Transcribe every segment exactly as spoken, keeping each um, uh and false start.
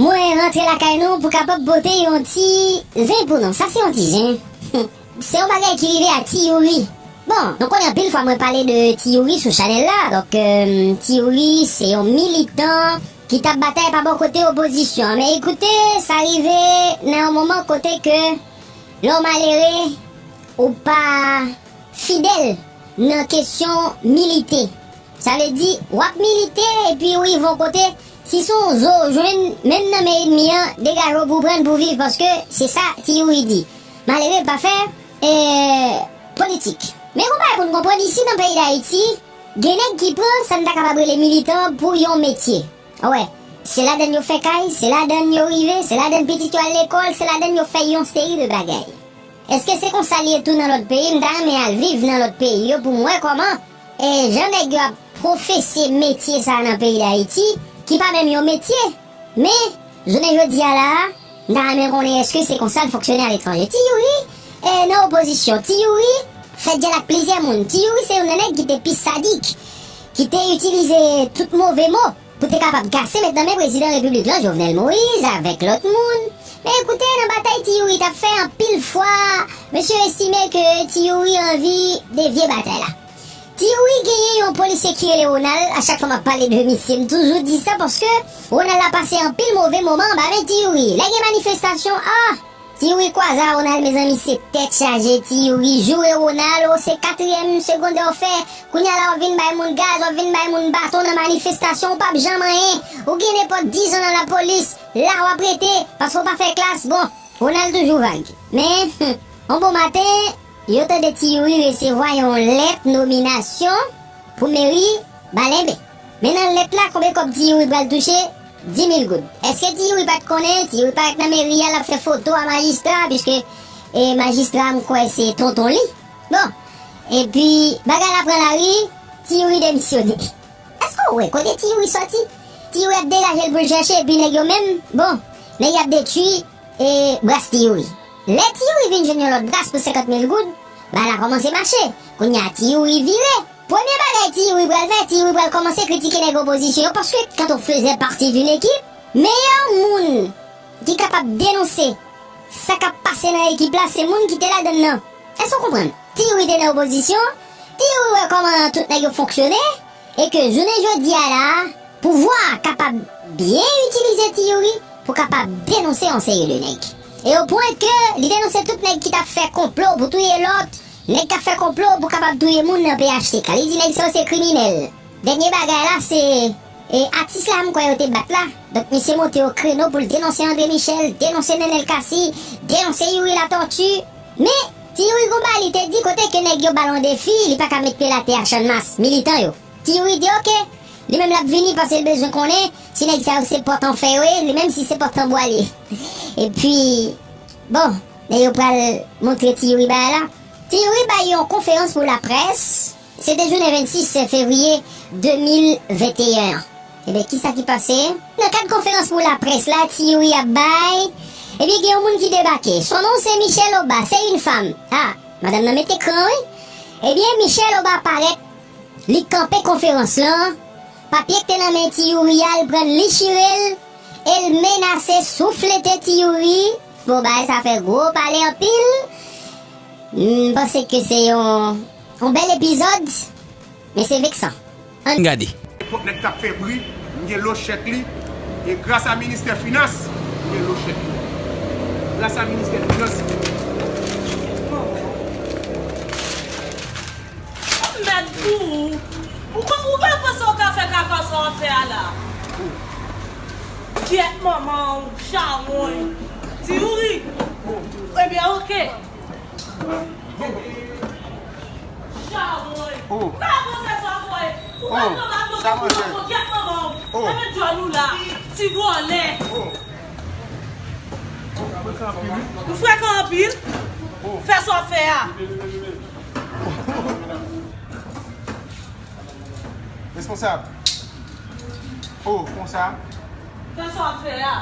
Mwen rantre lakay nou pou kapab pote yon ti zen pou nou. Sa se yon ti zen. Se yon bagay ki rive ak Ti Youri. Bon, nou konnen anpil fwa mwen pale de Ti Youri sou chanèl la. Donk, euh, Ti Youri se yon militan ki t ap batay pa bò kote opozisyon an. Men ekoute, sa rive nan yon moman kote ke lè w malere, ou pa fidèl nan kesyon milite. Sa vle di, w ap milite epi ou rive yon kote, si se yon zo w jwenn, menm nan men ènmi an, degaje w pou w pran l pou w viv, paske se sa Ti Youri di. Malere pa fè, eh, politik. Men gon bagay pou n konprann, isi nan peyi Dayiti, gen nèg ki pran sa n ta kapab rele militan pou yon metye. Wè, se ladann yo fè kay, se ladann yo rive, se ladann pitit yo al lekòl, se ladann yo fè yon seri de bagay. Èske se konsa l ye tou nan lòt peyi? M ta renmen al viv nan lòt peyi yo pou m wè kòman, e, jan nèg yo ap pwofese metye sa a nan peyi Dayiti, ki pa menm yon metye. Men, jounen jodi a la a, m ta renmen konnen èske se konsa l fonksyone aletranje. Ti Youri, e, nan opozisyon. Ti Youri fè dyèl ak plizyè moun. Ti Youri se youn nan nèg ki te pi sadik, ki te itilize tout move mo pou te kapab kase met nan men prezidan repiblik lan, Jovenel Moïse, avèk lòt moun. Men ekoute, nan batay Ti Youri t ap fè, anpil fwa, mesye estime ke Ti Youri anvi devye batay la. Ti Youri genyen yon polisye ki rele Ronald. A chak fwa m ap pale de misye, m toujou di sa, paske Ronald la pase anpil move moman anba men Ti Youri. Lè gen manifestasyon, ah! Ti Youri kwaze a Ronald, mezanmi, se tèt chaje. Ti Youri joure Ronald, o, se katriyèm segondè w fè. Kounye a la, w ap vin bay moun gaz, w ap vin bay moun baton nan manifestasyon, ou p ap janm anyen. Ou gen nenpòt diz an nan lapolis, la w ap rete, paske w pa fè klas. Bon, Ronald toujou vag. Men, yon bon maten, yo tande Ti Youri resevwa yon lèt nominasyon pou meri Balenbe. Men nan lèt la, konbyen kòb Ti Youri pral touche? Dis mil goud. Èske Ti Youri pa t konnen? Ti Youri parèt nan meri a, l ap fè foto a majistra, piske, e, majistra, m kwè se tonton li. Bon, epi, bagay la pran lari, Ti Youri demisyone. Èske w wè kote Ti Youri sòti? Ti Youri ap degaje l pou l chèche, epi nèg yo menm, bon, nèg y ap detwi, e, bras Ti Youri. Lè Ti Youri vin jwenn yon lòt bras pou senkant mil goud, bagay la kòmanse mache. Kounye a, Ti Youri vire. Premye bagay Ti Youri pral fè, Ti Youri pral kòmanse kritike nèg opozisyon yo, paske quand on faisait partie d'une équipe, meyè moun ki kapab denonse sa k ap pase nan ekip la, se moun ki te ladann nan. Èske w konprann? Ti Youri te nan opozisyon, Ti Youri wè kòman tout nèg yo fonksyone, e ke jounen jodi a la a, pouvwa a kapab byen itilize Ti Youri pou kapab denonse yon seri de nèg. E o pwen ke li denonse tout nèg ki t ap fè konplo pou touye lòt, nèg k ap fè konplo pou kapab touye moun nan P H T K. Li di nèg sa yo se kriminèl. Dènye bagay la, se, e, atis la, m kwè yo te bat la. Donk, misye monte o kreno pou l denonse André Michel, denonse Nenel Cassy, denonse Youri Latortue. Men, Ti Youri gon bagay li te di, kote ke nèg yo ba l yon defi, li pa ka met pye l atè a Channmas, militan yo. Ti Youri di, oke, li menm l ap vini paske l bezwen konnen si nèg sa yo se pòt an fè yo ye, li menm si se pòt an bwa l ye. Epi, bon, e yo pral montre Ti Youri bagay la. Ti Youri bay yon konferans pou laprès, se te jounen vennsis fevriye de mil venteyen an. Ebyen, kisa ki pase? Nan kad konferans pou laprès la, Ti Youri ap bay, ebyen, gen yon moun ki debake. Son non se Michel Oba, c'est une femme. Ah, madanm nan mete kran, wi. Ebyen, Michel Oba parèt, li kanpe konferans lan, papye k te nan men Ti Youri a, l pran l, li chire l, e l menase souflete Ti Youri. Bon, bagay sa fè gwo pale anpil. M panse ke se yon, yon bèl epizòd, men se veksan. Ann gade. Nenpòt nèg k ap fè bri, m gen lo chèk li, e gras a ministè finans, m gen lo chèk li. Gras a ministè finans. Mèt pou ou. Ou pa, ou pa panse w ka fè kaka sa w ap fè a la? Gyèt manman w, chawony. Ti Youri. Ebyen, oke. Chawony. Ou pa panse sa w ap fè? Ou pa pran baton, ou pran gyèt manman w. Epi djòl ou la. Ti vòlè. Ou frekan anpil. Fè sa w ap fè a. Responsab. Oh, konsa. Fè sa w ap fè a.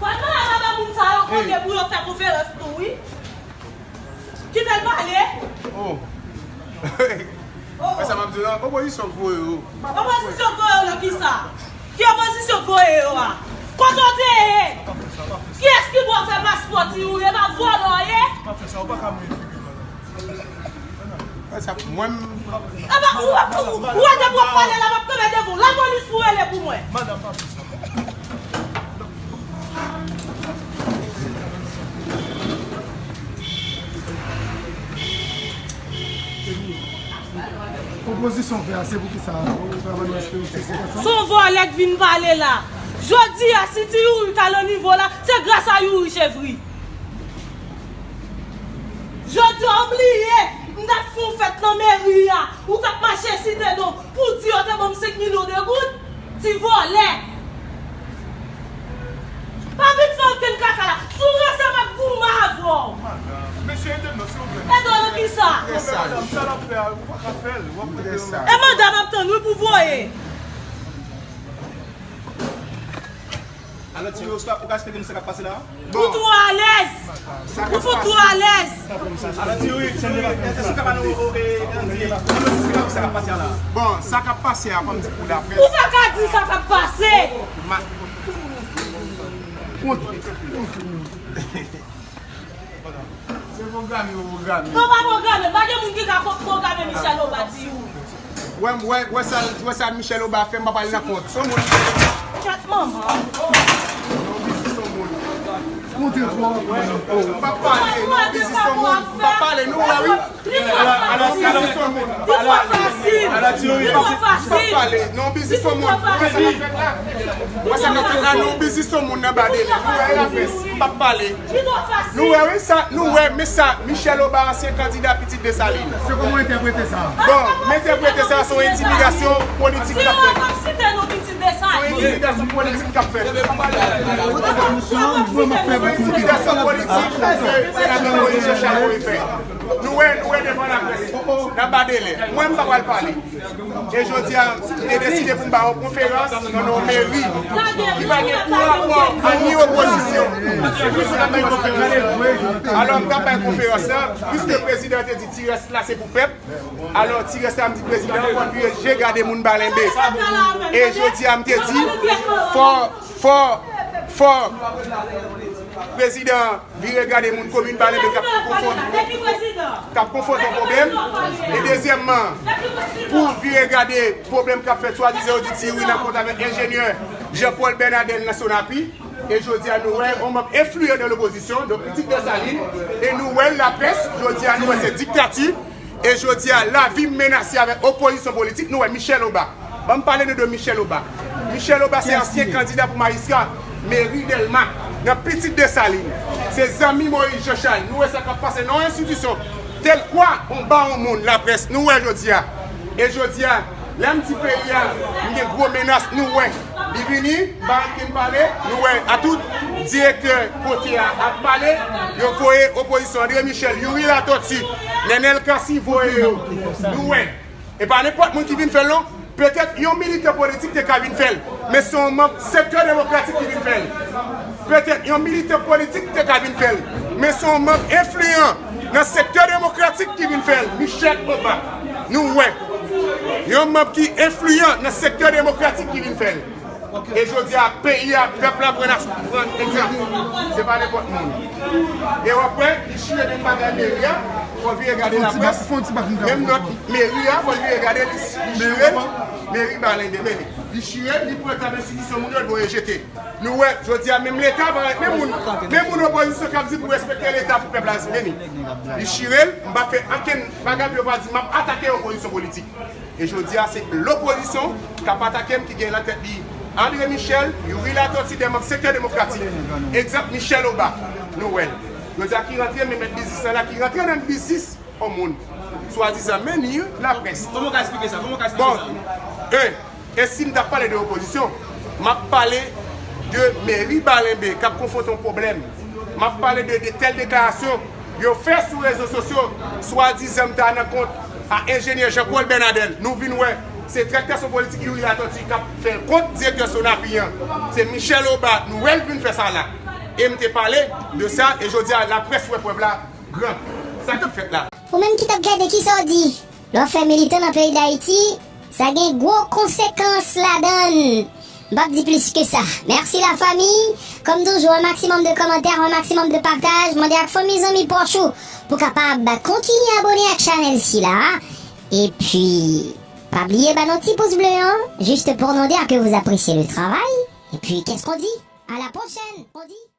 Fò n mande a moun sa yo kote pou yo fè konferans tou, wi. Kite l pale. Oh. Wè sa m ap di w la? Opozisyon k voye yo. Opozisyon k voye yo nan kisa? Ki opozisyon k voye yo a? Kote w te ye? Kiyès ki ba w fè paspò, Ti Youri? E pa vòlè w ye? Pa fè sa, ou pa ka mouye figi m, madanm. Fè sa pou mwen. Aba, ou, ou, ou, ou wè depi w ap pale la, m ap kanpe devan w. Lapolis pou rele pou mwen. Madanm, pa fè sa. Opozisyon fè a, se pou ki sa? Ou pa ban nou espere se, se konsa? Se yon vòlè k vin pale la. Jodi a, si Ti Youri ka nan nivo la, se gras a Youri Chevri. Jodi a, w bliye, m t ap fè yon fèt nan meri a, ou t ap mache site non, pou w di yo te ban m senk milyon de goud? Ti vòlè! Pa vin fè okenn kaka la. Si w ranse, m ap goumen avè w. Mesye, ede m non, silvouplè. Ede w nan kisa? Konbyen madanm sa l ap fè a, ou pa ka fè l. W ap rete. E manda m ap tann wi pou voye. Alò, Ti Youri, ou ka, ou ka esplike m sa k ap pase la? Ou twò alèz! Ou fout twò alèz! Alò, Ti Youri, èske w ka ba nou, e, e, sa k ap pase a la? Bon, sa k ap pase a, fò m di pou laprès. Ou pa ka di sa k ap pase! Ma- Se pwograme yo pwograme. Non, pa pwograme. Pa gen moun ki ka pwograme Michel Obadi. Wè, wè, wè sa, wè sa Michel Obadi fè, m pa pale nan kont. Son moun. Chat manman. Non, bizi son moun. Montre twò. M pa pale, non, bizi son moun. M pa pale, nou wè, wi. Li twò fasil. Li twò fasil. Li twò fasil. M pa pale, non, bizi son moun. Wè sa k ap fèt la. Wè sa k ap fèt la, non, bizi son moun nan badele. Nou wè, laprès. M pa pale. Nou wè, wi, sa, nou wè, men sa, Michel Obadi, ansyen kandida Pitit Desalin. Se kòman w entèprete sa? Bon, m entèprete sa, se yon entimidasyon politik k ap fèt. Se yon entimidasyon politik k ap fèt. Se yon entimidasyon politik ke senatè Moïse Jean Charles voye fè. Nou wè, nou wè devan laprès. N ap badele. Mwen, m pa pral pale. E jodi a, m te deside pou m ba yon konferans nan yon meri ki pa gen pou rapò a ni opozisyon. Alò, m t ap bay konferans la, piske prezidan te di ti rès la se pou pèp. Alò, ti rès la, m di prezidan, fò l vire je gade moun Balenbe. E jodi a, m te di, fò, fò, fò prezidan vire gade moun komin Balenbe k ap konfwonte, k ap konfwonte yon pwoblèm. E dezyèmman, pou vire gade pwoblèm k ap fèt swadizan yo di Ti Youri nan kont avèk enjenyè Jean Paul Bernadel nan Sonapi. E jodi a nou wè yon manm enfliyan nan lopozisyon, donk pitit Desalin, e nou wè laprès, jodi a nou wè se diktati. E jodi a, lavi m menase avèk opozisyon politik. Nou wè Michel Obadi. Ban m pale nou de Michel Obadi. Michel Obadi se ansyen kandida pou majistra meri Dèlma nan Pitit Desalin. Se zanmi Moïse Jean Charles. Nou wè sa k ap pase nan yon enstitisyon tèlkwa yon bawon moun laprès. Nou wè jodi a. E jodi a, lè m di peyi a, m gen gwo menas, nou wè. Li vini, m pa antre m pale, nou wè, a tout direktè kote a ap pale, yo voye opozisyon André Michel, Youri Latortue, Nenel Cassy voye yo. Nou wè. E pa nenpòt moun ki vin fè l non. Petèt yon militan politik te ka vin fè l, men se yon manm sektè demokratik ki vin fè l. Petèt yon militan politik te ka vin fè l, men se yon manm enfliyan nan sektè demokratik ki vin fè l. Michel Obadi, nou wè. Yon manm ki enfliyan nan sektè demokratik ki vin fè l. E jodi a, peyi a, pèp la pran, pran egzanp. Se pa nenpòt moun. E w ap wè, li chire menm bagay meri a, fò vire gade laprès. Menm nòt meri a, fò l vire gade, li, li chire l, meri Balenbe, men li. Li chire l, li pran tab enstitisyon moun yo, l voye jete. Nou wè, jodi a, menm Leta, pa menm moun, menm moun opozisyon k ap di pou respekte Leta pou pèp la, men li. Li chire l, m pa fè ankenn bagay pou yo pa di m ap atake opozisyon politik. E jodi a, se lopozisyon k ap atake m, ki gen nan tèt li André Michel, Youri Latortue, de manm sektè demokratik. Egzanp, Michel Obadi, nou wè l. Jodi a, ki rantre, men mèt biznis lan la, ki rantre nan biznis yon moun. Swadizan, men ni laprès. Kòman w ka eksplike sa? Kòman w ka eksplike sa? Bon, e, e si m t ap pale de opozisyon, m ap pale de meri Balenbe k ap konfwonte yon pwoblèm. M ap pale de, de tèl deklarasyon yo fè sou rezo sosyo, swadizan m ta nan kont a enjenyè Jean Paul Bernadel. Nou vin wè, se traktasyon politik Youri Latortue k ap fè l kont direktè Sonapi an. Se Michel Obadi, nou wè l vin fè sa la. E m te pale de sa, e jodi a, laprès wè prèv la gran. Sa k ap fèt la. Ou menm ki t ap gade, kisa w di? Lè w fè militan nan peyi Dayiti, sa gen gwo konsekans ladan l. M p ap di plis ke sa. Mèsi la fami. Kòm toujou, un maximum de kòmantè, un maximum de pataj. Mande ak fanmi, zanmi, pwòch ou pou kapab kontinye abone ak chanèl sila. Epi, pa bliye ba nou ti pous ble an, juste pour nous dire que vous appréciez le travail. Et puis, qu'est-ce qu'on dit? À la prochaine, on dit.